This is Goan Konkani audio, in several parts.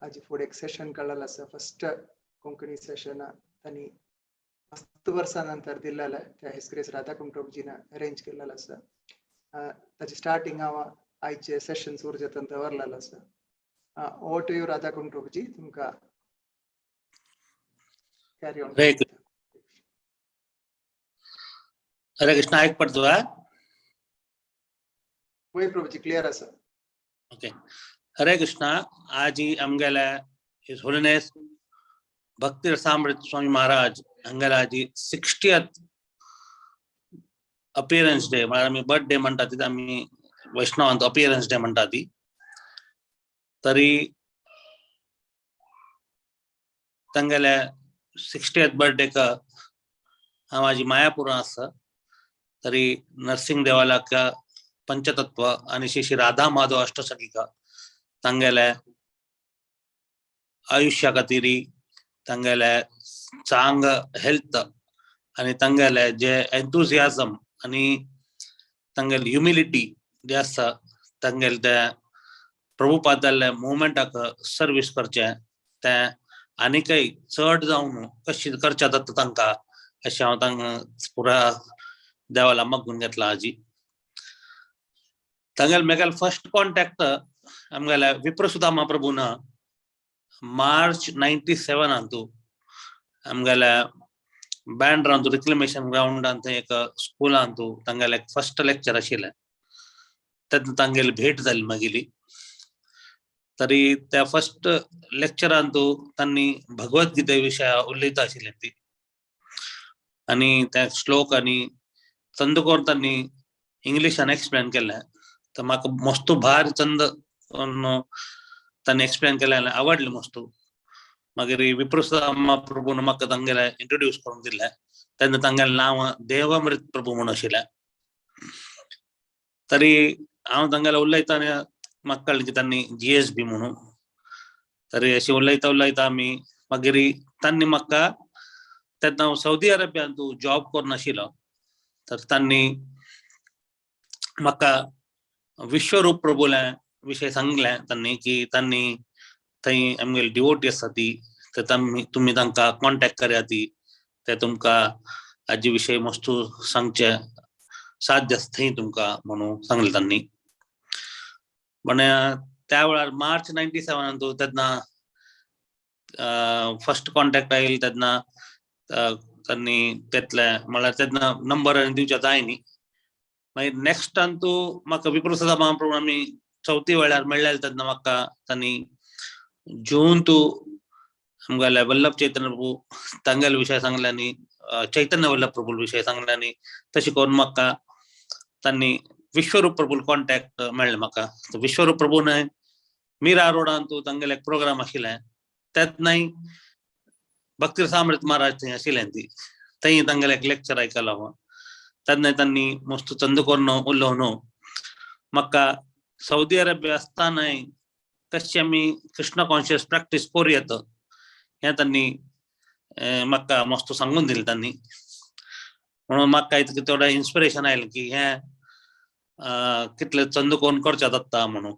आजी फुडें एक सेशन काडलेलें आसा. फस्ट कोंकणी सेशन तांणी मस्त वर्सां नंतर दिल्लेलें त्या हिस्क्रेस राधाकुंड प्रभुजीन अरेंज केल्लेलें आसा. ताचे स्टार्टिंग हांव आयचे सेशन सुरू जाता दवरलेलें आसा. Over to you Radhakund Prabhuji, तुमकां कॅरी ऑन. हरे हरे कृष्ण. ऐक पडतो? वय प्रभुजी, क्लियर आसा. ओके, हरे कृष्णा. आजी आमगेले his holiness भक्ती रसामृत स्वामी महाराज हांगेले आजी 60th appearance day, म्हळ्यार आमी बर्थडे म्हणटा ती, आमी वैष्णवांत अपियरन्स डे म्हणटा ती. तरी तांगेले 60th बर्थडेक हांव आजी मायापुरां आसा. तरी नरसिंग देवालाक पंचतत्व आणि श्री श्री राधा माधव अष्टसखिका तांगेले आयुष्या खातीर, तांगेले चांग हेल्थ आणि तांगेले जे एन्थुजियाझम आणि तांगेले ह्युमिलिटी जे आसा, तांगेले ते प्रभुपादाले मुवमेंटाक सर्वीस करचें तें आनीकय चड जावन कशी करचें जाता तांकां, अशें हांव तांकां पुरा देवाला मागून घेतला. आजी तांगेले मेगेले फर्स्ट कॉन्टॅक्ट आमगेले विप्रसुदामा प्रभून मार्च 97 अंतू आमगेले बँड्रांतू रिक्लेमेशन ग्रावंडांत एक स्कुलांतू तांगेले फर्स्ट लेक्चर आशिल्लें. तेन्ना तांगेली भेट जाली मागीली. तरी त्या फर्स्ट लेक्चरांतू तांणी भगवत गीते विशया उलयता आशिल्ले ती आनी त्या श्लोक आनी चंद करून तांणी इंग्लिशान एक्सप्लेन केलें. तर म्हाका मस्त भार चंद तांणी एक्सप्लेन केलें, आवडलें मस्तू. मागीर विप्रसुदामा प्रभून म्हाका तांगेले इंट्रोड्यूस करून दिलें. तेन्ना तांगेलें नांव देवामृत प्रभू म्हणून आशिल्लें. तरी हांव तांगेले उलयतना म्हाका कळ्ळें की तांणी जीएसबी म्हणून. तरी अशें उलयता उलयता आमी मागीर तांणी म्हाका, तेन्ना हांव सौदी अरेबियांतू जॉब करून आशिल्लो, तर तांणी म्हाका विश्वरूप प्रभूले विशय सांगलें तांणी की तांणी थंय आमगेली डिवोटी आसा ती, तर तुमी तांकां कॉन्टेक्ट करात ती, ते तुमकां हाजे विशय मस्तू सांगचे साध्य आसा थंय तुमकां म्हणून सांगलें तांणी. पण त्या वेळार मार्च 97 तेन्ना फर्स्ट कॉन्टेक्ट आयले तेन्ना तांणी घेतले, म्हळ्यार तेन्ना नंबर आनी दिवचे जाय न्ही. मागीर नेक्स्ट तूं म्हाका विप्रसुदामा महाप्रभू आमी चवथी वेळार मेळ्ळे तेन्ना म्हाका तांणी जून तूं आमगेले वल्लभ चैतन्य प्रभू तांगेले विशय सांगले आनी चैतन्य वल्लभ प्रभू विशय सांगले आनी तशें करून म्हाका तांणी विश्वरूप प्रभू कॉन्टेक्ट मेळ्ळें म्हाका. विश्वरूप प्रभू न्हय मीरा रोडान तूं तांगेले एक प्रोग्राम आशिल्लें तेन्नाय भक्ती रसामृत महाराज थंय आशिल्लें ती, थंय तांगेले एक लेक्चर आयकलो हांव. तेन्ना तांणी मस्त चंद करून उलोवन म्हाका सौदी अरेबिया आसतनाय कशें आमी कृष्ण कॉन्शियस प्रॅक्टीस करूं येता हें तांणी म्हाका मस्त सांगून दिलें तांणी. म्हणून म्हाका इतकें थोडें इन्स्पिरेशन आयलें की हें कितलें चंद करून करचें जाता म्हणून.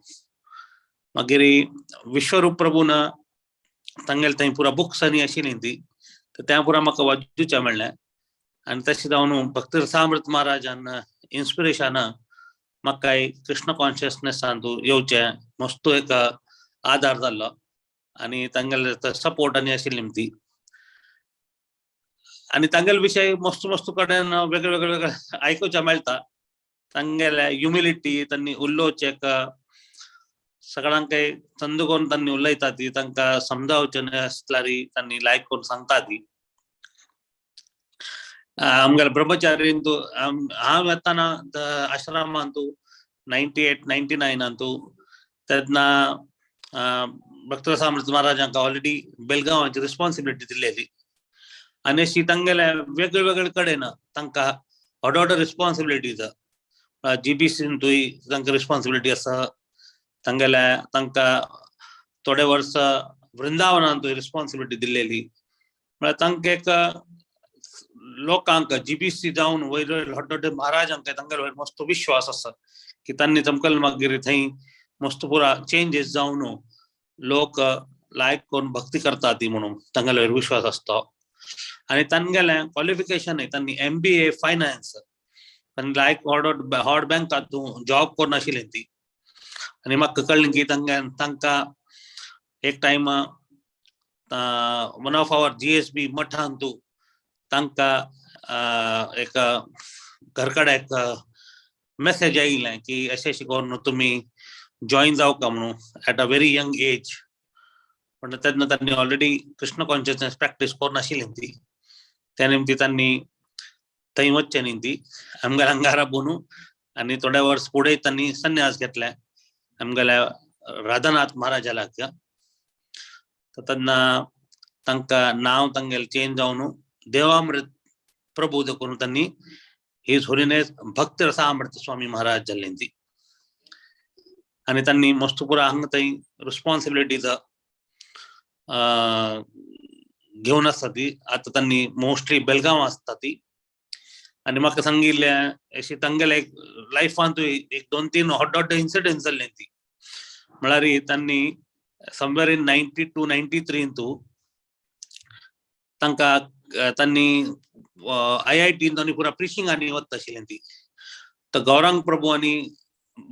मागीर विश्वरूप प्रभून तांगेले थंय पुरा बुक्स आनी आशिल्लीं ती, तर त्या पुरा म्हाका वाचूचें मेळ्ळें. आनी तशें जावन भक्ती रसामृत महाराजान इन्स्पिरेशन म्हाका कृष्ण कॉन्शियसनेसांतू येवचें मस्त एक आदार जाल्लो आनी तांगेले सपोर्ट आनी आशिल्ली ती. आनी तांगेले विशय मस्त मस्त कडेन वेगळे वेगळे वेगळे आयकुचें मेळटा. तांगेले ह्युमिलिटी, तांणी उलोवचें एक सगळ्यांक चंद करून तांणी उलयता ती, तांकां समजावचें आसल्यार तांणी लायक करून सांगता ती. आमगेले ब्रह्मचारींतू हांव येताना आश्रमांतू 98 99 तेन्ना भक्त रसामृत महाराजांक ऑलरेडी बेलगांवाची रिस्पॉन्सिबिलिटी दिल्लेली आनी अशी तांगेले वेगळे वेगळे कडेन तांकां व्हड व्हड रिस्पॉन्सिबिलिटीज जीबीसींतूय तांकां रिस्पॉन्सिबिलिटी आसा तांगेले, तांकां थोडे वर्सां वृंदावनांतूय रिस्पॉन्सिबिलिटी दिल्लेली. म्हळ्यार तांकां एक लोकांक जीबीसी जावन वयर वयर व्हड व्हड महाराजांक तांगेलो वयर मस्त विश्वास आसा की तांणी चमकल मागीर थंय मस्त पुरा चेंजीस जावन लोक लायक करून भक्ती करता ती म्हणून तांगेलो विश्वास आसता. आनी तांगेलें क्वॉलिफिकेशन तांणी MBA finance आनी लायक हॉड हॉड बँकात जॉब करून आशिल्ली ती. आनी म्हाका कळ्ळें की तांकां एक time one of our GSB मठांतू तांकां एक घरकडे एक मेसेज आयिल्लें की अशें अशें करून तुमी जॉईन जावका म्हणून at a very young age. पण तेन्ना तांणी ऑलरेडी कृष्ण कॉन्शियसनेस प्रॅक्टीस करून आशिल्ली ती. त्या निमती तांणी थंय वचचें न्ही ती आमगेल्या अंगारा बोनू आनी थोड्या वर्स फुडें तांणी संन्यास घेतले आमगेल्या राधानाथ महाराजालाक. तर तेन्ना तांकां नांव तांगेलें चेंज जावन देवामृत प्रभू करून तांणी his holiness भक्त रसामृत स्वामी महाराज जाल्ले ती. आनी तांणी मस्त पुरा हांगा थंय रिस्पॉन्सिबिलिटीज घेवन आसता ती. आतां तांणी मोस्टली बेलगांव आसता ती. आनी म्हाका सांगिल्लें अशी तांगेले एक लायफांतूय एक दोन तीन व्हड व्हड इन्सिडेंट जाल्ले ती. म्हळ्यार तांणी समवेर इन 92 93 तांकां तांणी IIT तांणी पुरा प्रिचिंग आनी वता आशिल्लें ती. तर गौरांग प्रभू आनी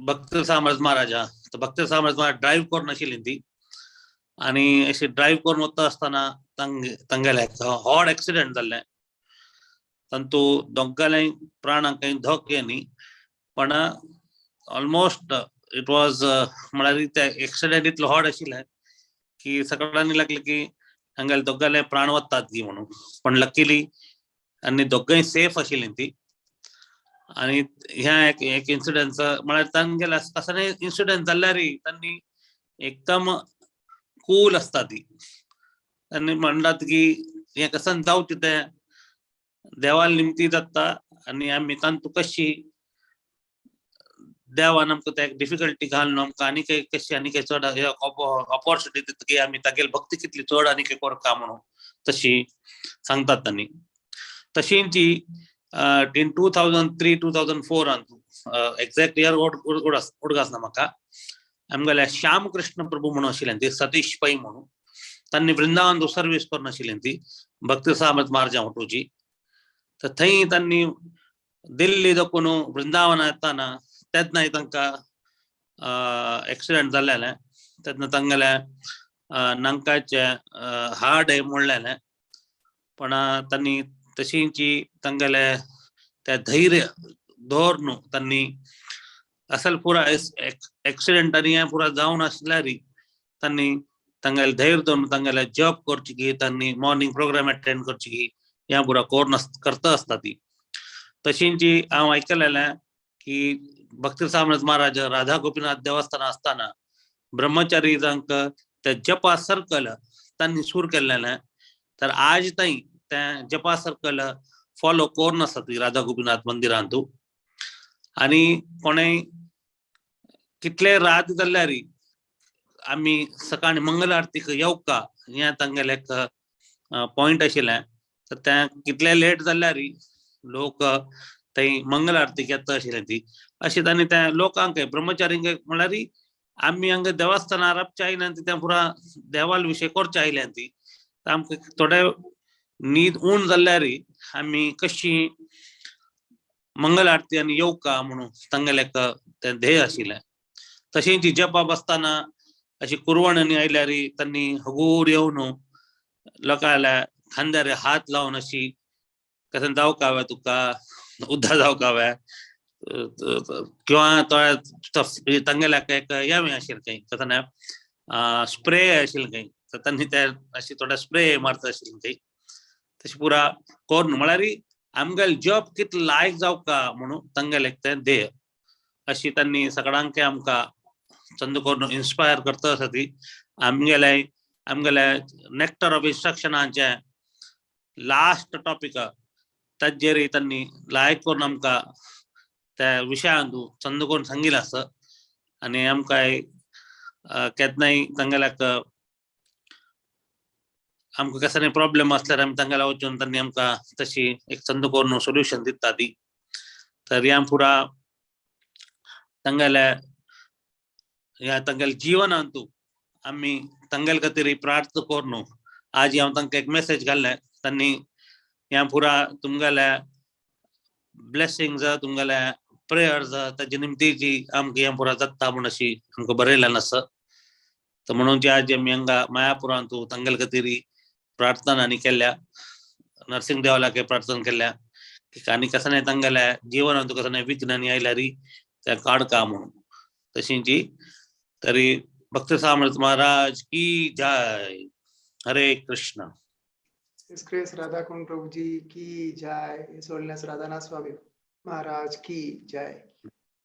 भक्त सामराज महाराजा तर भक्त सामराज महाराज ड्रायव्ह करून आशिल्ली ती. आनी अशी ड्रायव्ह करून वता आसतना तांगेलें व्हड एक्सिडेंट जाल्लें. तांतू दोगांय प्राणांक कांय धोके न्ही, पण ऑलमोस्ट it was म्हळ्यार ते एक्सिडेंट इतलो व्हड आशिल्लें की सगळ्यांनी लागलें की हांगेले दोगांले प्राण वतात की म्हणून, पण लकीली आनी दोगांय सेफ आशिल्लीं ती. आनी ह्या एक एक इन्सिडंट म्हळ्यार तांगेले कसले इन्सिडंट जाल्यार तांणी एकदम कूल आसता ती. तांणी म्हणलात की हें कसन जावचें तें देवाल निमती जाता आनी आमी तांतू कशी देवान आमकां ते डिफिकल्टी घालून आमकां आनी काही कशी आनी काही चड ऑपॉर्च्युनिटी दिता की आमी तागेली भक्ती कितली चड आनी काही करता म्हणून तशी सांगतात तांणी. तशींची इन 2003 2004 एक्झॅक्ट इयर उडगास ना म्हाका, आमगेल्या श्याम कृष्ण प्रभू म्हणून आशिल्ले ती सतीश पै म्हणून तांणी वृंदावन सर्वीस करून आशिल्ली ती भक्ती सामत महाराजा वटूची. तर थंय तांणी दिल्ली दाखोवन वृंदावन येताना तेन्नाय तांकां एक्सिडेंट जाल्लें. तेन्ना तांगेल्या नांकाचें हाड मोडलेलें, पण तांणी तशींची तांगेले त्या धैर्य दवरून तांणी असल पुरा एक्सिडेंट आनी हें पुरा जावन आसल्यार तांणी तांगेले धैर्य दवरून तांगेले जॉब करची की तांणी मॉर्निंग प्रोग्राम अटेंड करची की ह्या पुरा करून करता आसता ती. तशींची हांव आयकलेलें की भक्ती सामराज महाराज राधा गोपीनाथ देवस्थान आसतना ब्रह्मचारी जांकां ते जपा सर्कल तांणी सुरू केल्लेलें, तर आज थंय तें जपा सर्कल फॉलो करून आसता ती राधा गोपीनाथ मंदिरांतू. आनी कोणेय कितले रात जाल्यार आमी सकाळी मंगल आरतीक येवका हें तांगेलें एक पॉयंट आशिल्लें. तर तें कितले लेट जाल्यार लोक थंय मंगल आरतीक येता आशिल्ले ती. अशें तांणी त्या लोकांक ब्रह्मचारींक म्हळ्यार आमी हांगा देवस्थानार राबचे आयल्या ती तें पुरा देवाल विशय करचे आयल्या ती. आमकां थोडे न्हीद ऊण जाल्यार आमी कशी मंगल आरती आनी येवका म्हणून तांगेलें एक तें ध्येय आशिल्लें. तशेंच ती जपा बसतना अशी कुरवणांनी आयल्यार तांणी हगूर येवन लोकांल्या खांद्यार हात लावन अशी कशें जावंक हांवें तुका उद्दा जावंक हांवें किंवा तांगेल्या एक हें आशिल्लें खंय कशें ना स्प्रे आशिल्लें खंय, तर तांणी ते अशी थोडे स्प्रे मारता आशिल्लें खंय. तशें पुरा करून म्हळ्यार आमगेले जॉब कितलो लायक जावका म्हणून तांगेलें एक तें ध्येय अशी तांणी सगळ्यांक आमकां चंद करून इन्स्पायर करता आसा ती. आमगेले आमगेले नेक्टर ऑफ इन्स्ट्रक्शनाचें लास्ट टॉपिक ताजेर तांणी लायक करून आमकां त्या विशयांत चंद करून सांगिल्लें आसा. आनी आमकां केन्नाय तांगेल्याक आमकां कसले प्रॉब्लेम आसल्यार आमी तांगेल्या वचून तांणी आमकां तशी एक चंद करून सोल्युशन दिता ती. तर ह्या पुरा तांगेल्या ह्या तांगेल्या जिवनांतू आमी तांगेले खातीर प्रार्थना करून आज हांव तांकां एक मेसेज घाल्लें. तांणी ह्या पुरा तुमगेल्या ब्लेसिंग्स, तुमगेल्या प्रेयर्स ताजे निमतीची आमकां हें पुरा जाता म्हूण अशी आमकां बरयलें आसा. तर म्हणून आज आमी हांगा मायापुरांत तांगेले खातीर प्रार्थना आनी केल्या, नरसिंह देवालाके प्रार्थना केल्या की आनी कसं नाही तांगेल्या जीवनांत कसं नाही विघ्न आनी आयल्यार त्या काडका म्हणून. तशींची तरी भक्त सामर्थ महाराज की जय. हरे Krishna. His grace Radhakund Prabhuji की जय. His holiness Radhanath Swami Maharaj की जय.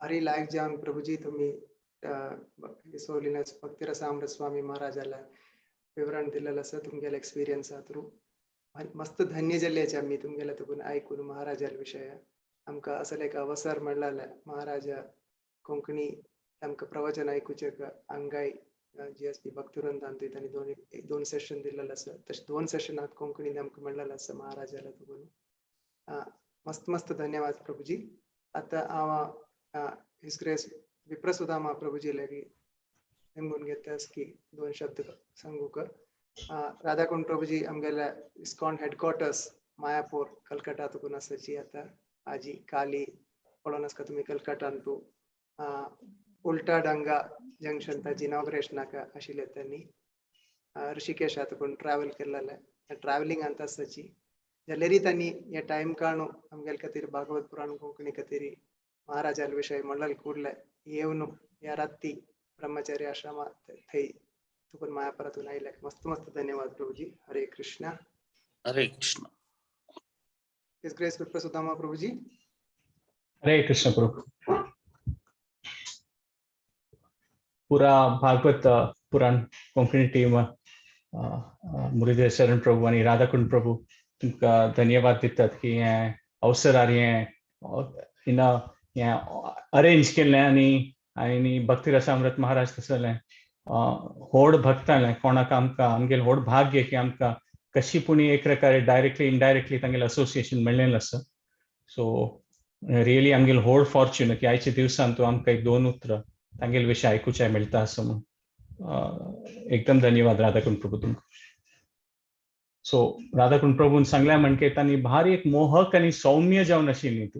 हरी लायक जावन प्रभुजी तुम्ही his holiness Bhaktirasamrit स्वामी महाराजाला विवरण दिलेलं आसा तुमगेल्या एक्सपिरियन्सा थ्रू. मस्त धन्य जाल्ल्याचे आमी तुमगेल्या तुकून आयकून महाराजाल विशय. आमकां असले एक अवसर मेळ्ळाले महाराजा कोंकणी आमकां प्रवचन आयकुचें हांगाय जी एस पी भक्तिवृंदान तांणी दोन सेशन दिलेले आसा. तशें 2 सेशनात कोंकणीन आमकां मेळ्ळेलें आसा महाराजाला तुकून. मस्त मस्त धन्यवाद प्रभुजी. आतां हांव his grace विप्रसुदामा प्रभुजी लागीं निमगून घेता की 2 शब्द सांगूक. राधाकुंड प्रभुजी आमगेल्या इस्कॉन हेडक्वॉर्टर्स मायापूर कलकत्ता तुकून आसाची. आतां आजी काली पळोवन आसका तुमी कलकत्तान तूं उल्टा डंगा जंक्शन ताजी इनॉग्रेशनाक आशिल्लें तांणी ऋषिकेशा तुकून ट्रॅवल केल्लें. ट्रॅवलिंग आंत आसाची जाल्यारय तांणी हे टायम काडून आमगेले खातीर भागवत पुराण कोंकणी खातीर महाराजाल विशय म्हणल्यार ಕೂಡಲೇ येवन ह्या राती ब्रह्मचारी आश्रमा थंय तुकून मायापुरातून आयले. मस्त मस्त धन्यवाद प्रभुजी. हरे कृष्ण. हरे Krishna. His grace Viprasudama Prabhuji. Hare Krishna प्रभु. पुरा भागवत पुराण कोंकणी टीम मुरलीधर शरण प्रभु आनी राधाकुंड प्रभु तुमकां धन्यवाद दितात की हें अवसरार हें हें अरेंज केल्लें आनी आनी भक्ती रसामृत महाराज तसलें होड भक्तालें कोणाक आमकां आमगेलें होड भाग्य की आमकां कशी पुणी एक प्रकारे डायरेक्टली इनडायरेक्टली तांगेलें असोसिएशन मेळ्ळेलें आसा. सो रियली आमगेलें होड फॉर्च्यून की आयच्या दिवसान तूं आमकां एक 2 उतरां तांगेले विशय आयकुचें मेळटा आसा म्हणून एकदम धन्यवाद राधाकुंड प्रभू तुमकां. सो राधाकुंड प्रभून सांगल्या म्हणके तांणी भारी एक मोहक आनी सौम्य जावन आशिल्ली ती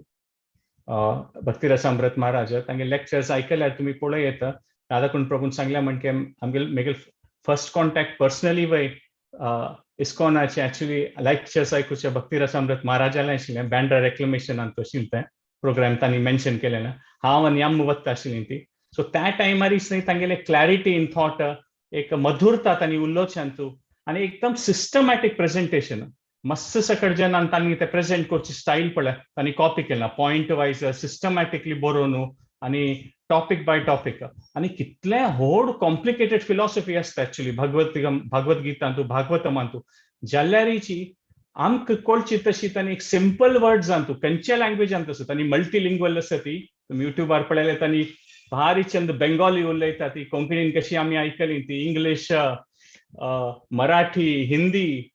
भक्ती रसामृत महाराज. तांगे लेक्चर्स आयकल्यार तुमी पळय येता. राधाकुंड प्रभून सांगल्या म्हणके आमगेले मेगेले फर्स्ट कॉन्टॅक्ट पर्सनली वय इस्कॉनाचे एक्चुअली लेक्चर्स आयकुचे भक्ती रसामृत महाराजालें आशिल्लें. बँड्रा रेक्लमेशनान आशिल्लें तें प्रोग्राम तांणी मेन्शन केलें ना. हांव आनी आम वता आशिल्ली ती. सो त्या टायमारीच न्ही तांगेले क्लॅरिटी इन थॉट, एक मधुरता तांणी उलोवच्यान तूं आनी एकदम सिस्टमॅटीक प्रेजेंटेशन. मस्त सकट जनान तांणी ते प्रेजेंट करची स्टायल पळय तांणी कॉपी केला पॉयंट वायज सिस्टमॅटिकली बरोवन आनी टॉपीक बाय टॉपीक. आनी कितलें व्हड कॉम्प्लिकेटेड फिलॉसॉफी आसता एक्चुअली भगवत गीतांतू भागवतमांतू जाल्यारीची आमकां कळची तशी तांणी एक सिंपल वर्ड्सांतू खंयच्या लँग्वेजांत आसा तांणी मल्टीलिंग्वल आसा ती. तुमी युट्यूबार पळयल्यार तांणी भारी चंद बेंगोली उलयता ती, कोंकणीन कशी आमी आयकली ती, इंग्लीश मराठी हिंदी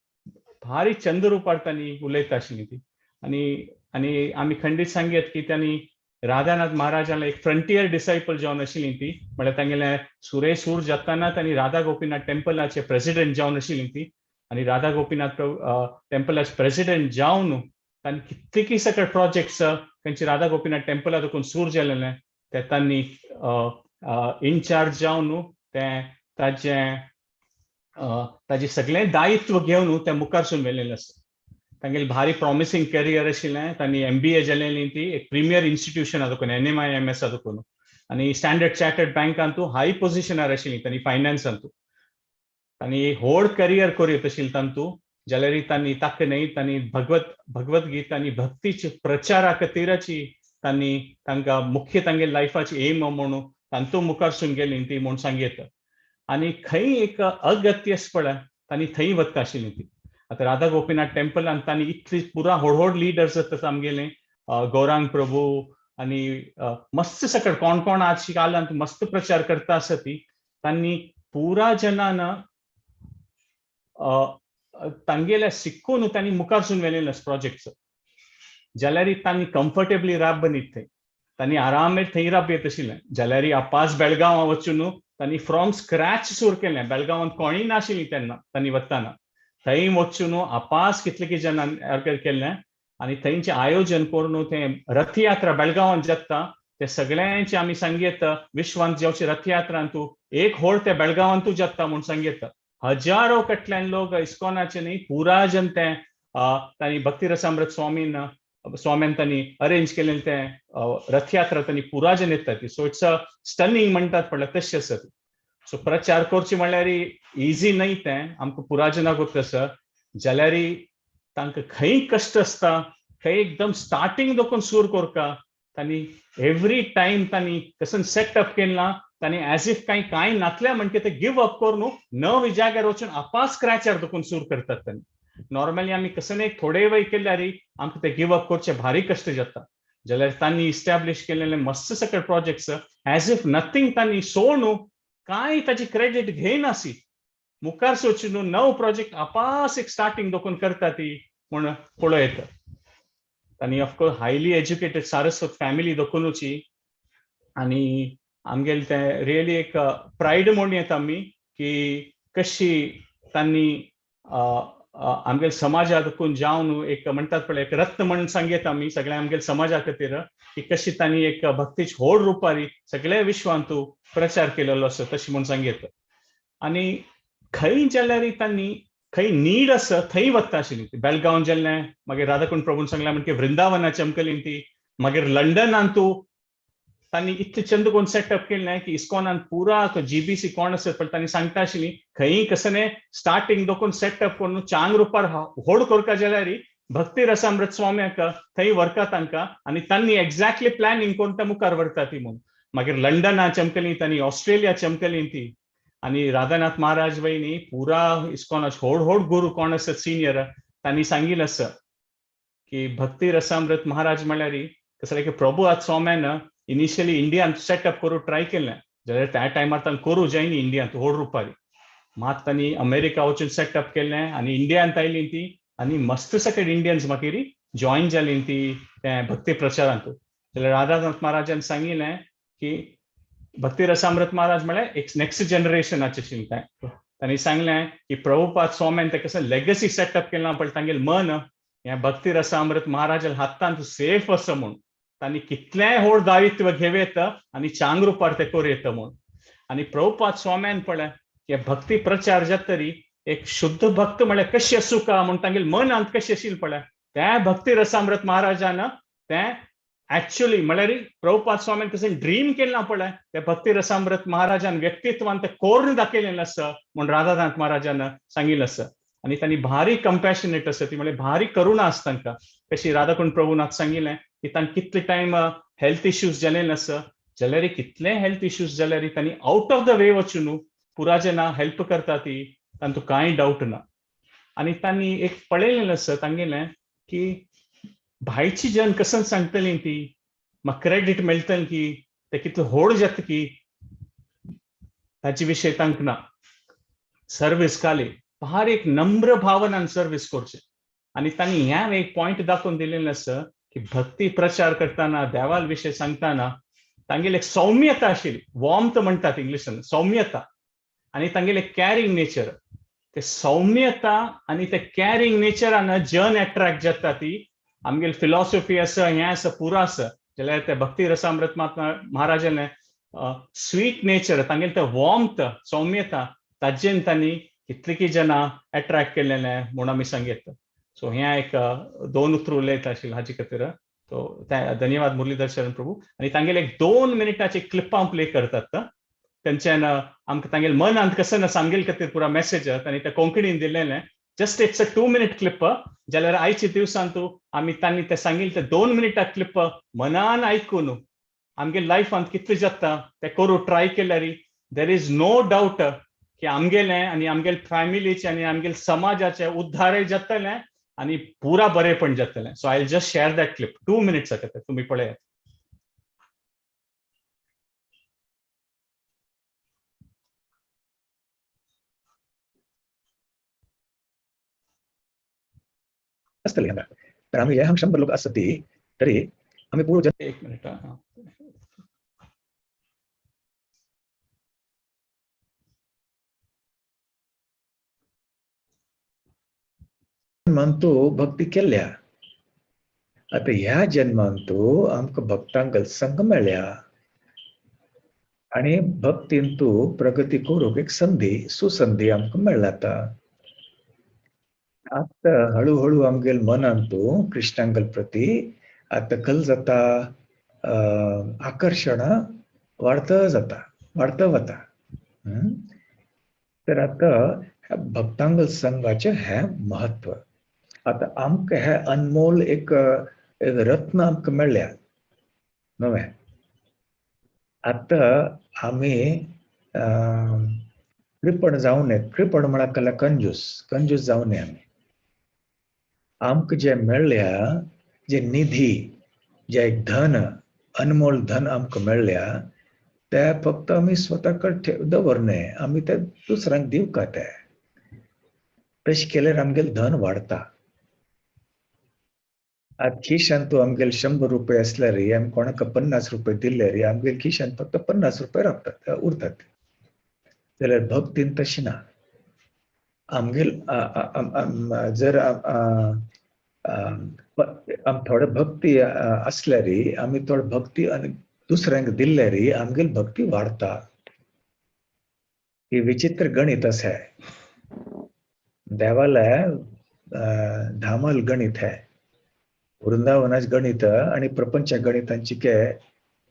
भारी चंद रुपार तांणी उलयता आशिल्ली ती. आनी आनी आमी खंडीत सांगयत की तांणी राधानाथ महाराजांना एक फ्रंटियर डिसायपल जावन आशिल्ली ती. म्हळ्यार तांगेले सुरेसूर जाताना तांणी राधा गोपीनाथ टेम्पलाचे प्रेसिडेंट जावन आशिल्ली ती. आनी राधा गोपीनाथ टेम्पलाचे प्रेसिडेंट जावन तांणी कितलेकी सगळे प्रोजेक्ट्स खंयचे राधा गोपीनाथ टेम्पला देखून सूर जालेले ते तांणी इनचार्ज जावन ते ताजें ताजें सगळें दायित्व घेवन ते मुखारसून व्हेलेलें आसा. तांगेलें भारी प्रॉमिसींग करियर आशिल्लें. तांणी MBA जालेली ती एक प्रिमियर इन्स्टिट्यूशन देखून NMIMS देखून आनी स्टँडर्ड चार्टर्ड बँकांतू हाय पोजिशनार आशिल्ली तांणी फायनान्सांतू. तांणी व्हड करियर करूं आशिल्लें तांतू जाल्यार तांणी ताका न्हय तांणी भगवत गीता आनी भक्तीचे प्रचारा खातीराची तांणी तांकां मुख्य तांगेले लायफाची एम म्हणून तांतू मुखारसून गेली ती म्हूण सांगयत. आनी खंय एक अगत्य पळय तांणी थंय वता आशिल्ली ती. आतां राधा गोपीनाथ टेम्पलान तांणी इतली पुरा व्हड व्हड लिडर्स आतां आमगेले गौरांग प्रभू आनी मस्त सकट कोण कोण आज कालांत मस्त प्रचार करता आसा ती. तांणी पुरा जनान तांगेल्या शिकून तांणी मुखारसून व्हेलेलें प्रोजेक्ट जाल्यार तांणी कम्फर्टेबली राब न्ही थंय तांणी आरामेर थंय राब येत आशिल्लें. जाल्यार अपास बेळगांव वचून तांणी फ्रॉम स्क्रॅच सुरू केलें. बेलगांवांत कोणीय नाशिल्ली तेन्ना तांणी वतना थंय वचून आपास कितले जणांनी ऑर्गनायज केल्लें आनी थंयचें आयोजन करून तें रथयात्रा बेळगांवांत जाता ते सगळ्यांचे आमी सांगयत विश्वांत जेवचे रथयात्रांतू एक होड ते बेळगांवांतू जाता म्हूण सांगयत. हजारो कडल्यान लोक इस्कॉनाचे न्ही पुरा जन ते तांणी भक्ती रसामृत स्वाम्यान तांणी अरेंज केलें तें रथयात्रा तांणी पुरा जन येता ती. सो it's a stunning म्हणटात पडल्यार तशें आसा ती. सो प्रचार करची म्हणल्यार इजी न्हय तें आमकां पुरा जनाक आसा जाल्यार तांकां खंय कश्ट आसता खंय एकदम स्टार्टींग दोकून सूर करता तांणी एवरी टायम तांणी कसन सेटअप केला तांणी एज if कांय कांय नातल्या म्हणजे ते गिव अप करून नवे जाग्यार वचून आपा स्क्रॅचार दोकून सूर करतात तांणी. नॉर्मली आमी कसन एक थोडे वेळ केल्यार आमकां ते गिव अप करचे भारी कश्ट जाता जाल्यार तांणी इस्टॅब्लिश केलेले मस्त सगळे प्रोजेक्ट्स एज if nothing तांणी सोडून कांय ताची क्रेडीट घेयनासी मुखार सोचून नव प्रोजेक्ट आपास एक स्टार्टींग दोकून करता ती म्हूण पळोवं येता. तांणी of course highly educated Saraswat family दोकुनूची आनी आमगेले तें रियली एक प्रायड म्हूण येता आमी की कशी तांणी आमगेले समाजा दोकून जावन एक म्हणटात पळय एक रत्न म्हण सांगयता आमी सगळ्या आमगेले समाजा खातीर की कशी तांणी एक भक्तीची व्हड रुपारी सगळ्या विश्वांतू प्रचार केलेलो आसा तशें म्हूण सांगयता. आनी खंय जाल्यार तांणी खंय नीड आसा थंय वता आशिल्ली. बेलगांव गेल्लें मागीर राधाकुंड प्रभून सांगलें म्हणजे वृंदावनाची आमकां ती मागीर लंडनांतू तांणी इतलें चंद कोण सेटअप केलें की इस्कॉनान पुरा जीबीसी कोण आसत पण तांणी सांगता आशिल्ली खंय कसने स्टार्टींग दोकून सेटअप करून चांग रुपार व्हड करका जाल्यार भक्ती रसामृत स्वाम्याक थंय व्हरता तांकां आनी तांणी एक्झॅक्टली प्लॅनिंग करून ते मुखार व्हरता ती म्हूण. मागीर लंडना चमकली तांणी ऑस्ट्रेलिया चमकली ती आनी राधानाथ महाराज वयनी पुरा इस्कॉन व्हड व्हड गुरू कोण आसत सिनियर तांणी सांगिल्लें आसा की भक्ती रसामृत महाराज म्हणल्यार कसलें की प्रभु आज स्वाम्यान इनिशियली इंडियान सेटअप करूं ट्राय केलें जाल्यार त्या टायमार तांकां करूं जायनी इंडियांत व्हड रुपारी मात तांणी अमेरिका वचून सेटअप केलें आनी इंडियांत आयली ती आनी मस्त सगळे इंडियन्स मागीर जॉईन जाली ती ते भक्ती प्रचारांत. जाल्यार राधानाथ महाराजान सांगिल्लें की भक्ती रसामृत महाराज म्हळ्यार एक नेक्स्ट जनरेशनाचें आशिल्लें तें. तांणी सांगलें की प्रभुपाद स्वाम्यान तें कसं लेगसी सेटअप केलां पण तांगेलें मन हें भक्ती रसामृत महाराजाल्या हातांत सेफ आसा म्हूण तांणी कितलेंय व्हड दायित्व घेवं आनी चांग रुपार तें करूं येता म्हूण. आनी प्रभुपाद स्वाम्यान पळय हे भक्ती प्रचार जातरी एक शुद्ध भक्त म्हळ्यार कशी आसूं का म्हूण तांगेले मनांत कशें आशिल्लें पळय त्या भक्ती रसामृत महाराजान तें एक्चुअली म्हळ्यार प्रभुपाद स्वाम्यान कसं ड्रीम केलां पळय त्या भक्ती रसामृत महाराजान व्यक्तित्वान तें कोरून दाखयलेलें आसा म्हूण राधानाथ महाराजान सांगिल्लें आसा. आनी तांणी भारी कंपॅशनेट आसा ती म्हळ्यार भारी करुणा आसा तांकां कशी राधाकुंड प्रभुनाथ सांगिल्लें की तांकां कितले टायम हेल्थ इश्यूज जालेले आसा जाल्यार कितले हेल्थ इश्यूज जाल्यार तांणी आउट ऑफ the वे वचून पुरा जेन्ना हेल्प करता ती तांतू कांय डावट ना. आनी तांणी एक पळयलेलें आसा तांगेलें की भायची जन कसं सांगतली ती म्हाका क्रेडीट मेळटलें की ते कितले व्हड जाता की ताचे विशय तांकां ना. सर्वीस खाली भार एक नम्र भावनान सर्वीस करचें. आनी तांणी ह्या एक पॉयंट दाखोवन दिलेलें आसा की भक्ती प्रचार करतना देवाल विशय सांगतना तांगेली एक सौम्यता आशिल्ली वॉर्मथ म्हणटात इंग्लिशान सौम्यता आनी तांगेलें कॅरिंग नेचर ते सौम्यता आनी ते कॅरिंग नेचरान जन एट्रॅक्ट जाता ती आमगेली फिलॉसॉफी आसा हें आसा पुरो आसा जाल्यार ते भक्ती रसामृत महाराजान स्वीट नेचर तांगेलें ते वॉर्मथ सौम्यता ताजेन तांणी कितलीं जनां एट्रॅक्ट केलेलें म्हूण आमी सांगयता. सो हें एक दोन उतरां उलयता आशिल्लें हाजे खातीर. सो धन्यवाद मुरलीधर शरण प्रभू. आनी तांगेले एक 2 मिनटाचे क्लिप हांव प्ले करतात तेंच्यान आमकां तांगेले मनांत कसं ना सांगेल खातीर पुरा मेसेज तांणी ते कोंकणीन दिलेलें. Just it's a 2 minute clip जाल्यार आयच्या दिवसांत आमी तांणी ते सांगिल्लें ते 2 मिनटां क्लिप मनान आयकून आमगे लायफांत कितलें जाता तें करूं ट्राय केल्यार there is no doubt की आमगेलें आनी आमगेले फॅमिलीचें आनी आमगेले समाजाचें उद्धारय जातलें आनी पुरा बरेपण जातलें. So I will just share that clip 2 minutes खातीर तुमी पळयात. आसतले हांगा तर आमी हे हांगा 100 लोक आसत ती तरी आमी पूर्व एक मिनिट. जन्मांतु भक्ती केल्या, आतां ह्या जन्मांतु आमकां भक्तांक संग मेळ्ळ्या आनी भक्तींतु प्रगती करूंक एक संदी सुसंदी आमकां मेळ्ळ्या. आतां आतां हळूहळू आमगेल मनांतु कृष्णांगल प्रती आतां कल जाता, आकर्शण वाडत जाता, वाडत वता. तर आतां भक्तांगल संघाचें हें म्हत्व. आतां आमकां हें अनमोल एक रत्न आमकां मेळ्ळ्या नवें. आतां आमी कृपण जावं नये. कृपण म्हळ्यार कला कंजूस, कंजूस जावं नये. आमी आमकां जें मेळ्ळ्या, जे निधी, जे एक धन, अनमोल धन आमकां मेळ्ळ्या, ते फक्त आमी स्वता कडेन दवर न्हय, आमी ते दुसऱ्यांक दिवका. ते तशें केल्यार आमगेलें धन वाडता. आतां खिशान तूं आमगेले 100 रुपये आसल्यार आमी कोणाक 50 रुपये दिल्यार आमगेले खिशान फक्त 50 रुपये रावतात, उरतात. जाल्यार भक्तीन तशें ना. आमगेल जर थोडे भक्ती आसल्यार, आमी थोडे भक्ती आनी दुसऱ्यांक दिल्यार आमगेली भक्ती वाडता. ही विचित्र गणित आसा. देवाले धामल गणित है, वृंदावनाच गणित आणि प्रपंच गणितांची के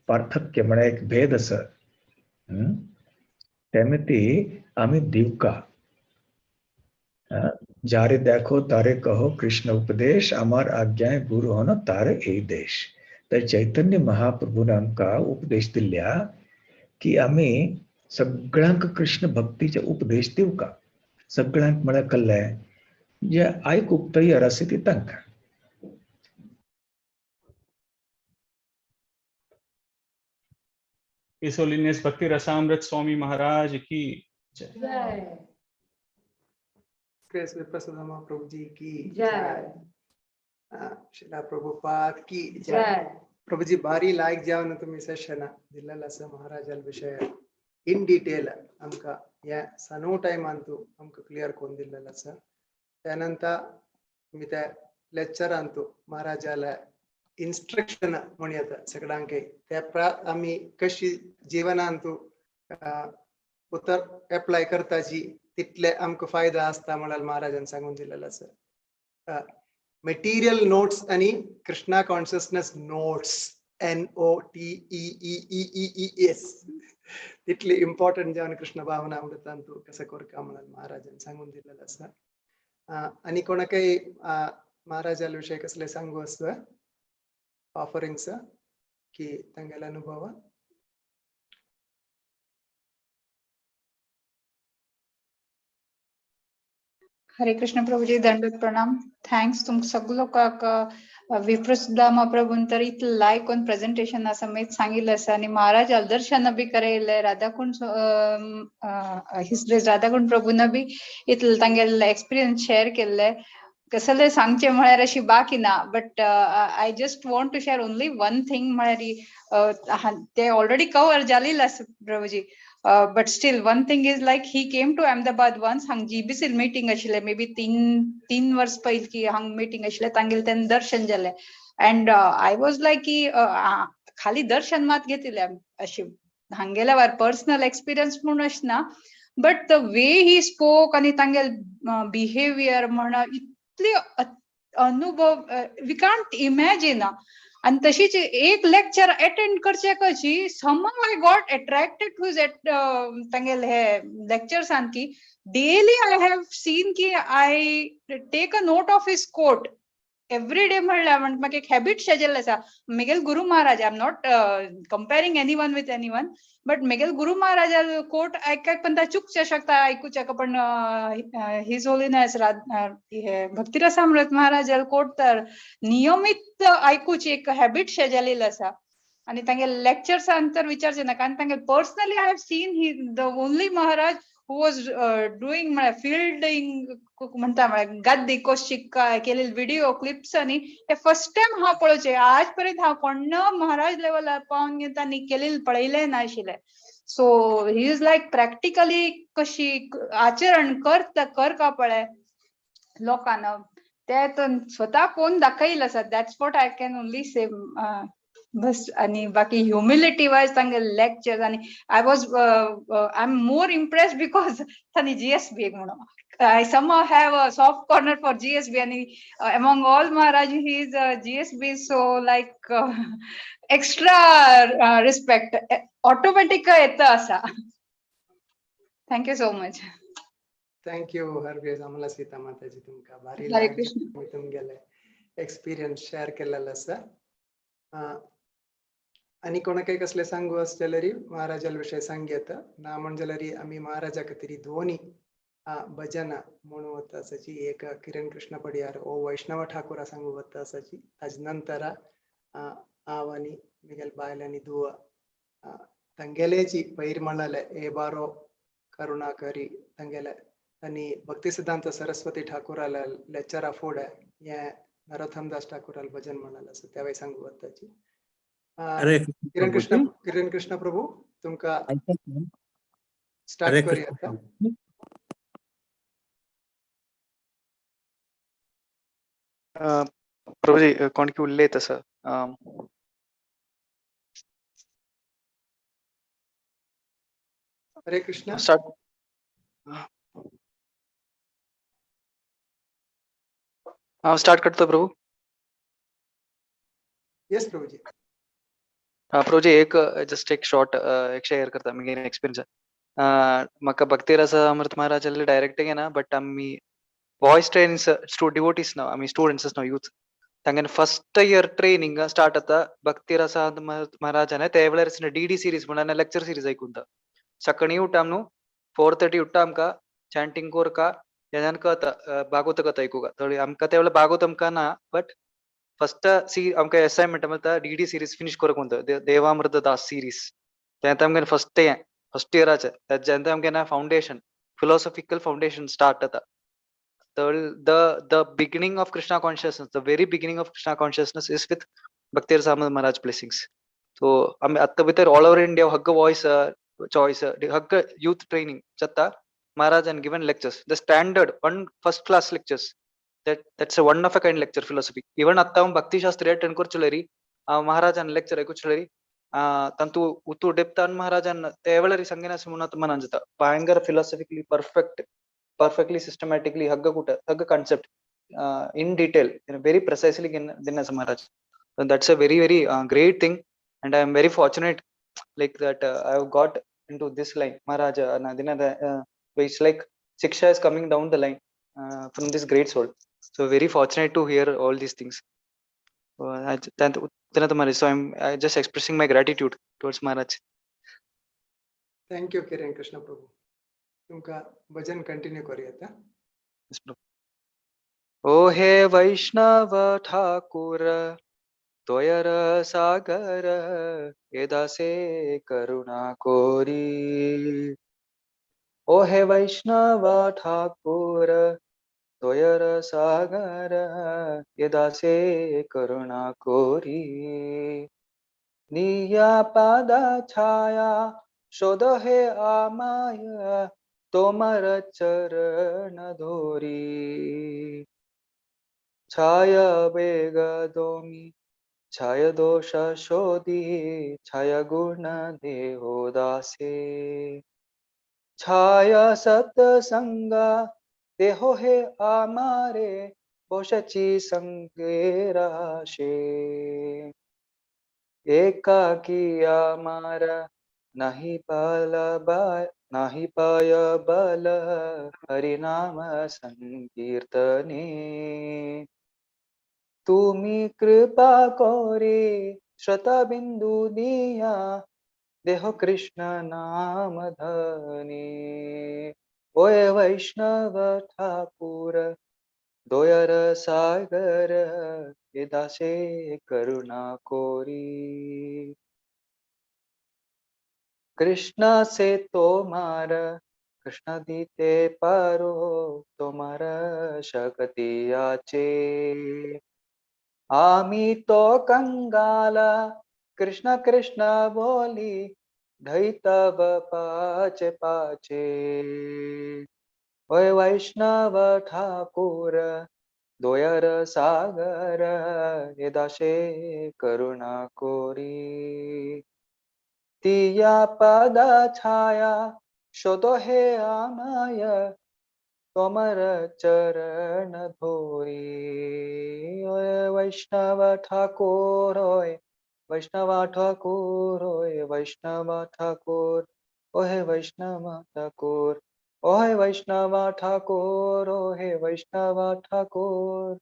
पार्थक्य म्हळ्यार एक भेद आसा. तेमी आमी दिवका. जारे देखो तारे कहो कृष्ण उपदेश, आमार आज्ञाय गुरु हो ना तारे ए देश. तर चैतन्य महाप्रभून आमकां उपदेश दिल्या की आमी सगळ्यांक कृष्ण भक्तीचे उपदेश दिवका. सगळ्यांक म्हळ्यार कल्ले जे आयकूंक तयार आसा ती तांकां. His Holiness Bhakti Rasamrit Swami Maharaj ki jai. Grace Viprasudama Prabhuji की जय. शिला प्रभुपाद की जय. प्रभुजी भारी लायक जावन तुमी सेशन दिल्लेलो आसा महाराजाल विशय इन डिटेल आमकां ह्या सनो टायमान तूं आमकां क्लियर करून दिल्लेलो आसा. त्यानंतर तुमी त्या लेक्चरांतू महाराजाले इन्स्ट्रक्शन म्हणू येता सगळ्यांक, त्या आमी कशी जिवनांतू उतर एप्लाय करताची तितले आमकां फायदो आसता म्हळ्यार महाराजान सांगून दिलेलो आसा. मटेरियल नोट्स आणि Krishna consciousness notes, NOTEEEES, तितली इम्पॉर्टंट जावन कृष्ण भावना अमृतांतू कसं करका म्हळ्यार महाराजान सांगून दिलेलो आसा. आनी कोणाकय महाराजाल विशय कसले सांगू आसा ऑफरिंग्स की तांगेले अनुभव? हरे कृष्ण प्रभुजी, दंडवत प्रणाम. Thanks तुमकां सगळे लोकांक. विप्रसुदामा प्रभून तर इतलें लायक कोन प्रेजेंटेशन समेत सांगिल्लें आसा आनी महाराज दर्शन बी करयलें. राधाकुंड his Radhakund प्रभून बी इतलें तांगेले एक्सपिरियन्स शेअर केल्ले. कसले सांगचें म्हळ्यार अशी बाकी ना, but I just want to share only one thing. म्हळ्यार ते ऑलरेडी कवर जालेलें आसा प्रभुजी, but still one thing is like he came to Ahmedabad once. हांग जीबीसी मीटिंग आशिल्लें, मे बी तीन वर्स पयलीं की हांग मीटिंग आशिल्लें, तांगेलें तेन्ना दर्शन जालें. एंड I was लायक की खाली दर्शन मात घेतिल्लें अशी हांगेल्या वार पर्सनल एक्सपिरियन्स म्हूण अशें ना, but the way he spoke आनी तांगेले बिहेवियर म्हण इतली अनुभव we can't imagine. आनी तशीच एक लेक्चर अटेंड करचे कशी somehow I got attracted to that तांगेले हे लेक्चर्सान की डेली I have seen की I take a note of his quote every day. म्हणल्यार म्हाका एक हॅबिट शेजेल्लें आसा. म्हगेल गुरू Maharaj, I am not comparing anyone with anyone, but म्हगेल गुरू महाराजा कोट आयकाक पण चुकचे शकता आयकुच्याक, पण his holiness हे भक्तिरसामृत महाराजाल कोट तर नियमित आयकुची एक हॅबिट शेजालेली आसा. आनी तांगे लेक्चर्सान तर विचारचें नाका. आनी तांगे personally I have seen he the only Maharaj who was doing म्हळ्यार फिल्डिंग म्हणटा, म्हळ्यार गाद्दी कशी केलेले व्हिडिओ क्लिप्स. आनी हे फर्स्ट टायम हांव पळोवचें, आज पर्यंत हांव कोण्ण महाराज लेवलार पावन तांणी केलेले पळयलें नाशिल्लें. So he is like practically कशी आचरण करता करका पळय लोकांना. ते तो स्वता कोण दाखयल आसा. That's what I can only say. बस. आणि बाकी ह्युमिलिटी वायज तांगे लेक्चर्स आणि I am more impressed because तांणी जीएसबी म्हणून I somehow have a soft corner for GSB, and among all Maharaj, he is GSB, so like extra respect automatic येतं असा. Thank you so much. Thank you Hargreaves अमला सीता माताजी, तुमकां भारी हरे कृष्ण. तुमगेले एक्सपिरियन्स शेअर केलेलो आसा. आनी कोणाकय कसले सांगू आसा जाल्यार महाराजाल विशय सांग येता. ना म्हण जाल्यार आमी महाराजा खातीर दोनी भजन म्हणू वता आसाची. एक किरण कृष्ण पडियार ओ वैष्णव ठाकूरा सांगू वता आसाची. ताजे नंतर हांव आनी म्हगेले बायल आनी धुव तांगेलेची पयर म्हणलें ए बारो करुणा करी तांगेले आनी भक्ती सिद्धांत सरस्वती ठाकूराल्या लेक्चरा फुडें हें नरोत्तमदास ठाकूराल भजन म्हणलें आसा, तेवूय सांगू वताची. हरे किरण कृष्ण, किरण कृष्ण प्रभू, तुमकां स्टार्ट करूया आता. प्रभुजी, कोण की उलयत आसा. हरे कृष्ण. स्टार्ट. हांव स्टार्ट करता प्रभू. येस प्रभूजी. प्रभुजी, एक जस्ट एक शॉर्ट एक शेअर करता म्हगे एक्सपिरियन्स. म्हाका भक्ती रस अमृत महाराजाले डायरेक्ट घेना, बट आमी वॉयस ट्रेनिंग डिवोटीज ना, आमी स्टुडंट्स ना, यूथ, तांगेले फर्स्ट इयर ट्रेनिंग स्टार्ट जाता भक्ती रस महाराजाने. ते वेळार डी डी सिरीज म्हणून लेक्चर सिरीज ऐकून सकाळी उठा न्हू, 4:30 उठ्ठा, आमकां चॅन्टिंग कोरका, तेज्यान कळता भागवत कथा ऐकूका. थोडी आमकां ते वेळार भागवत आमकां ना, बट फर्स्ट सी आमकां असायनमेंट मेळटा, डी डी सिरीज फिनिश करूंक म्हणटा, देवामृत दास सिरीज. तें आमगे फर्स्ट हें फर्स्ट इयराचें. तेज्यान आमगे ना फावंडेशन, फिलॉसॉफिकल फावंडेशन स्टार्ट जाता. The beginning of Krishna consciousness, the very beginning of Krishna consciousness is with Bhakti Rasamrita Maharaj blessings. So आमी आत्तां भितर ऑल ओवर इंडिया हग्ग वॉयस चॉयस हग्ग यूथ ट्रेनिंग जाता. Maharaj and given lectures, the standard one first class lectures, that's a one of a kind lecture philosophy. Even आत्तां हांव भक्ती शास्त्री अटेंड करचुलरी, महाराजान लेक्चर आयकुचुलरी, तांतू उतू डेप्तान महाराजान ते वेळार संगिनास म्हणून मनान जाता. भयंकर फिलॉसॉफिकली perfect, perfectly systematically hug kuta hug concept in detail, very precisely Dinas Maharaj. So that's a very very great thing, and I am very fortunate like that I have got into this line Maharaj. It's like Siksha is coming down the line from this great soul. So very fortunate to hear all these things. So I'm just expressing my gratitude towards Maharaj. Thank you Kiran Krishna Prabhu. तुमका भजन कंटिन्यू करूया. ओ हे वैष्णव ठाकुर तोयर सागर हे दासे करुणा कोरी. ओ हे वैष्णव ठाकुर तोयर सागर हे दासे करुणा कोरी. निया पाद छाया शोध हे आमाय तोमर चरण धोरी. छाया बेग दोमी छाया दोष शोधी छाया गुण देहो दासे. छाया सत्संगा देहो हे आमारे बोशची संगे राशे. एकाकी आमारा नाही पाला बाय नाही पाय बल हरिनाम संकीर्तने. तुम्ही कृपा कोरे श्रोता बिंदु दिया देहो कृष्ण नाम धने. ओय वैष्णव ठाकुर दोयर सागर हे दासे करुणा कोरी. कृष्ण से तोमार कृष्ण दीते पारो तोमार शक्ती आचे. आमी तो कंगाला कृष्ण कृष्ण बोली धैतव पाचे पाचे. ओय वैष्णव ठाकुर দয়ার সাগর এ দাসে করুণা করি। দিয়া পদ ছায়া শোধ হে আমায় তোমার চরণ ধরি। ওয়ে বৈষ্ণব ঠাকুর ওয়ে বৈষ্ণব ঠাকুর ওয়ে বৈষ্ণব ঠাকুর ওহে বৈষ্ণব ঠাকুর ওহে বৈষ্ণব ঠাকুর ওহে বৈষ্ণব ঠাকুর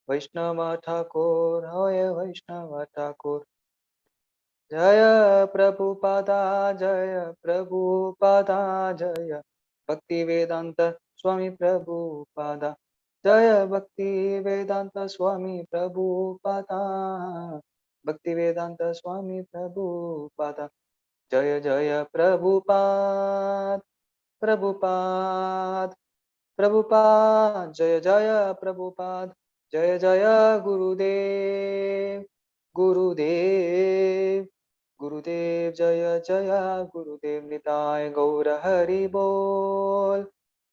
বৈষ্ণব ঠাকুর ওহে বৈষ্ণব ঠাকুর। জয় প্রভুপাদা জয় প্রভুপাদা জয় ভক্তি বেদান্ত স্বামী প্রভুপাদা জয় ভক্তি বেদান্ত স্বামী প্রভুপাদা ভক্তি বেদান্ত স্বামী প্রভুপাদা। জয় জয় প্রভুপাদ প্রভুপাদ প্রভুপাদ জয় জয় প্রভুপাদ জয় জয় গুরুদেব গুরুদেব গুরুদেব জয় জয় গুরুদেব। নিতাই গৌর হরি বল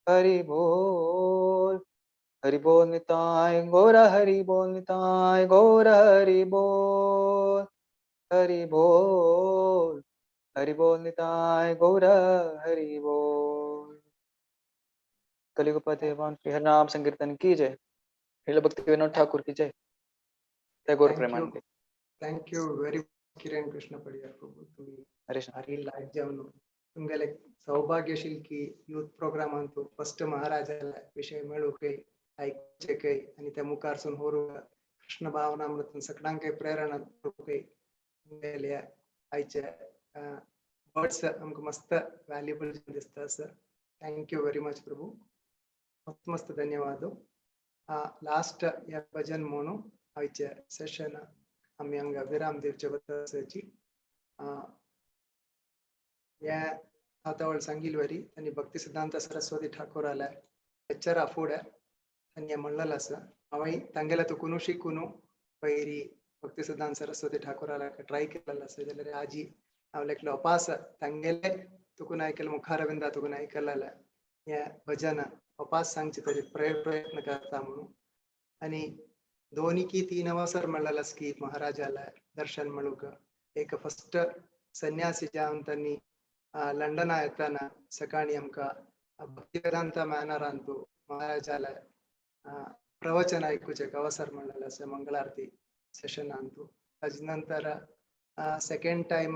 হরি বল হরি বল নিতাই গৌর হরি বল নিতাই গৌর হরি বল হরি বল হরি বল নিতাই গৌর হরি বল। कलियुग भगवान श्री हरिनाम संकीर्तन की जय। श्रील भक्ति विनोद ठाकुर की जय। जय गौर Premanand. Thank you very much Kiran Krishna Padiyar Prabhu. तुम्ही भारी लाईक जावन तुमगेले सौभाग्यशील की यूथ प्रोग्राम अंतु फर्स्ट महाराजाला विषय मेळूकय आयकचेकय आनी त्या मुखारसून होरू कृष्ण भावनामृतन सगळ्यांकय प्रेरणा करूंकय तुमगेले आयचे वर्ड्स आमकां मस्त व्हॅल्युएबल दिसता sir. Thank you very much Prabhu. मस्त मस्त धन्यवाद. लास्ट या भजन म्हणून आयचे सेशन आमी हांगा विराम दिवचे वताची. हे आतां सांगिल वरी आनी भक्ती सिद्धांत सरस्वती ठाकूराल्या लेक्चरा फुडें आनी हें म्हणलेलें आसा हांवें तांगेल्या तुकून शिकून पयरी भक्ती सिद्धांत सरस्वती ठाकूराल्या ट्राय केलेलो आसा जाल्यार आजी हांव लेखलो अपास तांगेले तुकून आयकलें मुखारविंदा तुकून आयकलेलें हें भजन अपास सांगचे तरी प्रयत्न करता म्हणून. आनी दोन की तीन अवसर मेळ्ळेलो आसा की महाराजाला दर्शन मेळूंक. एक फस्ट संन्यासी जावन तांणी लंडना येताना सकाळी आमकां भक्ती वेदांत मॅनरांतू महाराजाला प्रवचन आयकुचें अवसर मेळ्ळेलो आसा मंगळारती सेशनांतू. ताजे नंतर सेकेंड टायम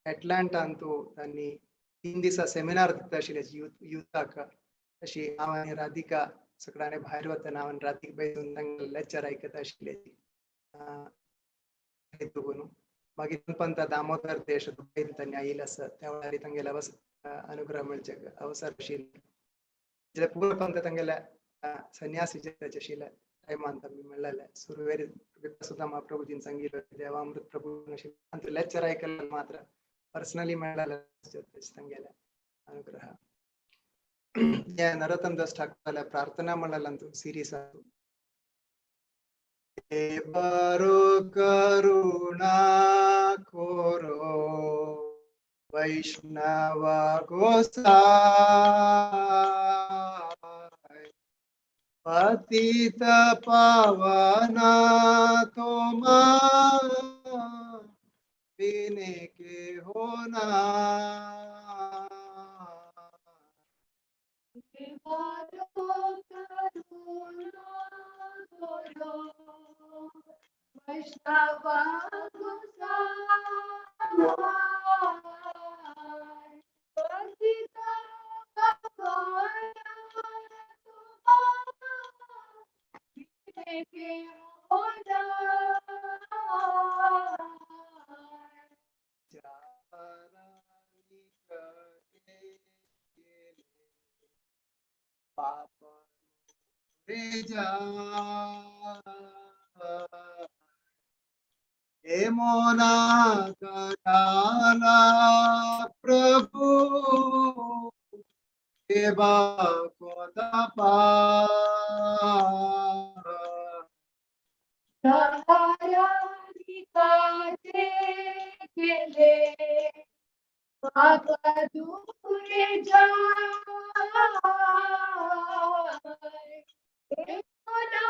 एटलांटांतू तांणी 3 दिसा सेमिनार दिता आशिल्ले युथाक. अशी हांव आनी राधिका सगळ्यांनी भायर वतना हांव आनी राधिका बैसून तांगेलें लेक्चर आयकता आशिल्ले. मागीर पंत दामोदर देश तांणी आयिल्लो आसा त्या वेळार तांगेले अनुग्रह मेळचे अवसर आशिल्ले. जाल्यार पूर्ण पंत तांगेले संन्यासी आशिल्ले टायमान आमी मेळ्ळेले. सुरवेर सुद्दां महाप्रभुजीन सांगिल्लें देवामृत प्रभू लेक्चर आयकलें मात्र पर्सनली मेळ्ळेले तांगेले अनुग्रह. नरोत्तम दास ठाकूराल्या प्रार्थना म्हणलें सिरीज. बरो करुणा कोरो वैष्णव गोसाई पतित पावना तोमा बिने के होना. वैष्णव गोसाई पतित पावना तोमा के होना. पाप हे मोना कराला प्रभु सेवा को केले पाप दूर जाय हे मोना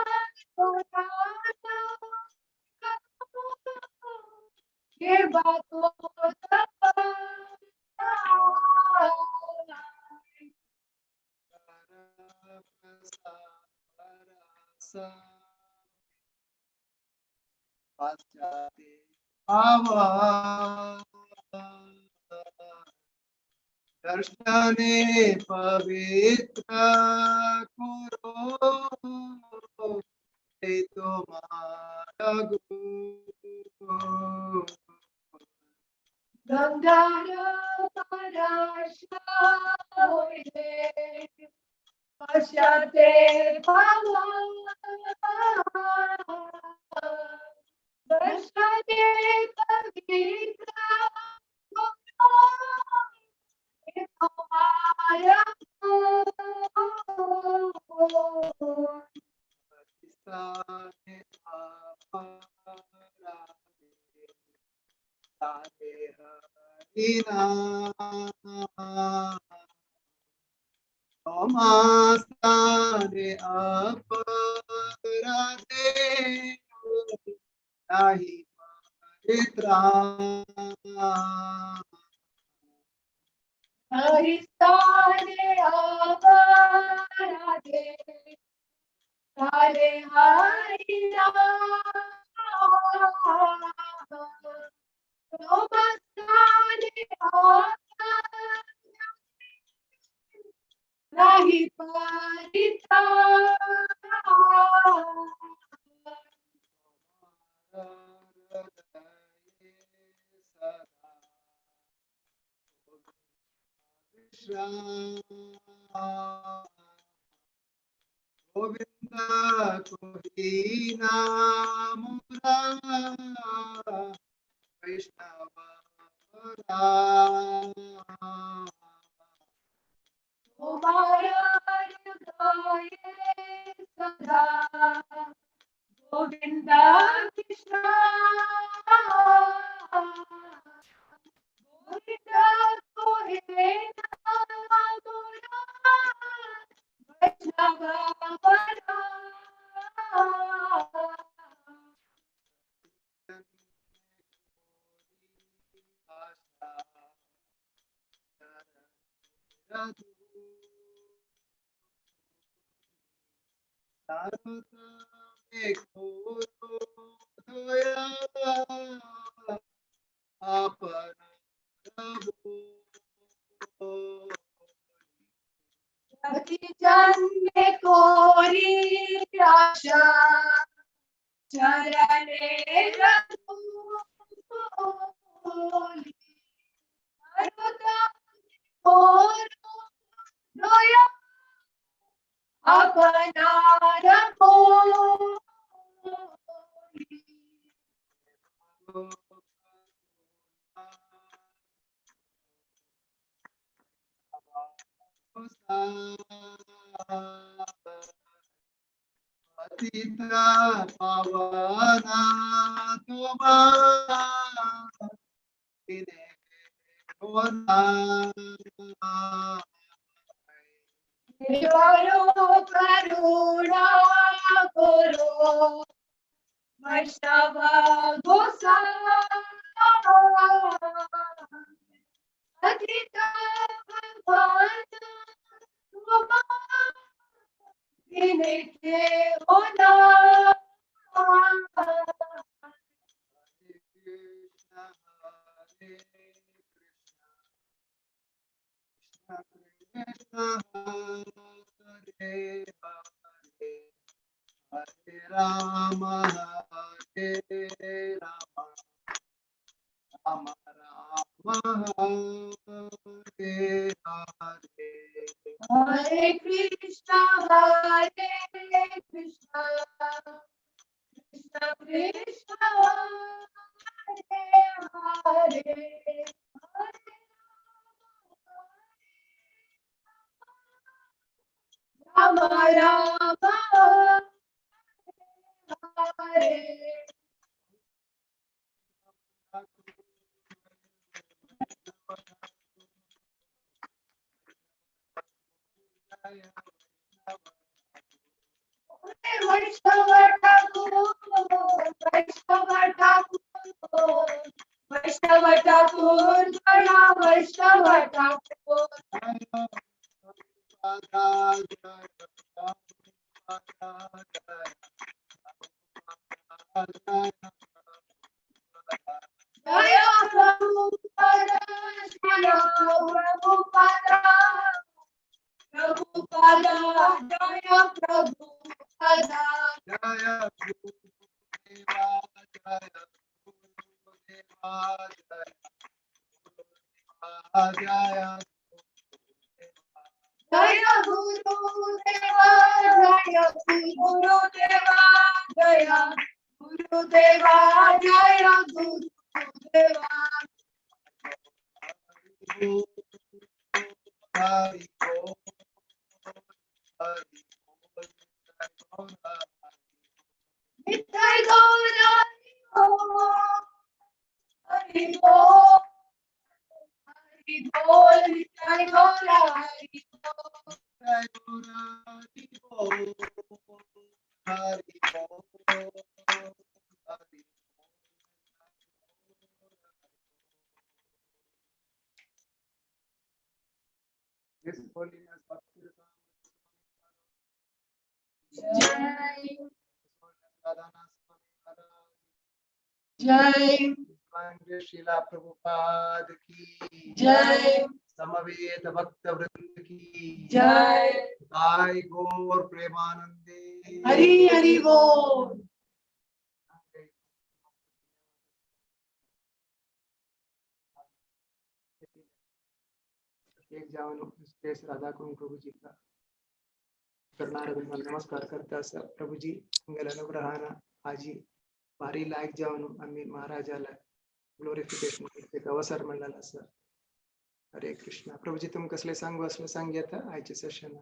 दर्शने पवित्र करो तुम्हारा गंगार पराशा होइले पश्चाते पावा दर्शने पवित्र तुम्हारा हरिस्ताने अपराधे तारे हरि नाही परिता गोविंद कोही नाम वैष्णव सदा गोविंदा कृष्ण गोविंदा कोहे वैष्णव जन्मे कोरी आशा चरणे अपना रखो पतिता पावना तुमा करुणा करो वैष्णव गोसाई पतिता भगवान के होना Hare Hare Hare Rama Hare Rama Rama Rama Hare Hare Hare Krishna Hare Krishna Krishna Krishna Hare Hare Rama Rama Hare Vaishnava Thakur Vaishnava Thakur वैष्णव ठाकूर, जय वैष्णव ठाकूर। जय प्रभुपाद, जय प्रभुपाद, प्रभुपाद जय प्रभुपाद। जय गुरुदेवा, जय गुरुदेवा, जय जय गुरुदेवा, जय गुरुदेवा, जय गुरुदेवा, जय गुरुदेवा। हरि बोल, हरि बोल, निताई गौर हरि बोल, हरि बोल, निताई गौर हरि बोल। हरि बोल, हरि बोल, हरि। His Holiness Bhakti जय Radhanath Swami Maharaj, जय श्रीला प्रभुपाद की जय समवेत भक्त वृंद की जय। गाय गौर प्रेमानंदे हरि हरि बोल। एक जाऊन स्पेस राधा कुंड प्रभु जी का करणार नमस्कार करता आसा। प्रभुजी तुमगेल्या अनुग्रहान आजी भारी लायक जावन आमी महाराजाला ग्लोरिफिकेशन करपाक अवसर मेळ्ळेलो आसा। हरे कृष्णा। प्रभुजी तुमकां कसलें सांगू आसलें सांग येता आयचे सेशन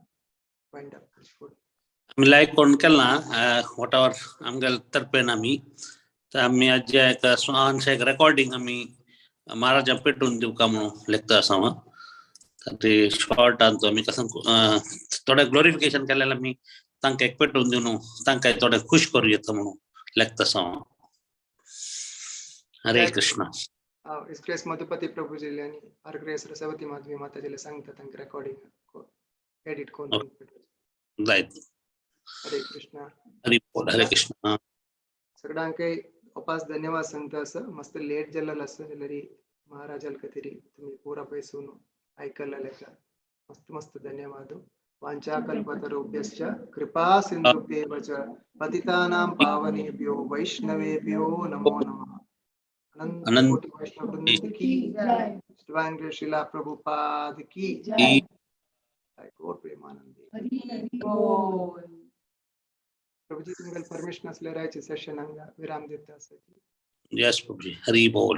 वायंड अप फुडें। आमी लायक कोण केला what ever आमगेले तर्फेन आमी तर आमी आज एक स्वांश एक रेकॉर्डिंग आमी महाराजा पेटून दिवका म्हणून लेखता आसा हांव। ते शॉर्टान तो आमी कसं थोडे ग्लोरिफिकेशन केलेले आमी तांकां एक पेटून दिवन तांकां थोडे खुश करूं येता म्हणून लेखता आसा हांव। हरे कृष्णा। इस मधुपती प्रभुजी आनी हर ग्रेस रसवती माधवी माताजीले सांगता तांकां रेकॉर्डिंग एडिट करून जायत। हरे कृष्णा। हरी बोल। हरे कृष्णा। सगळ्यांकय अपास धन्यवाद सांगता आसा। मस्त लेट जाल्लो आसा जाल्यार महाराजाल खातीर तुमी पुरा पैसून ऐकलें मस्त मस्त धन्यवाद। वाञ्छाकल्पतरुभ्यश्च कृपा सिन्धुभ्येव च पतितानां पावनेभ्यो वैष्णवेभ्यो नमो नमः। अनंत कोटि वैष्णव वृंद की जय जय। श्रीला प्रभुपाद की जय। गौर प्रेमानंदी हरि हरि बोल। प्रभुजी तुमकां परमिशन आसल्यार आयचे सेशन हांगा विराम दिता आसा। यस प्रभुजी। हरी बोल।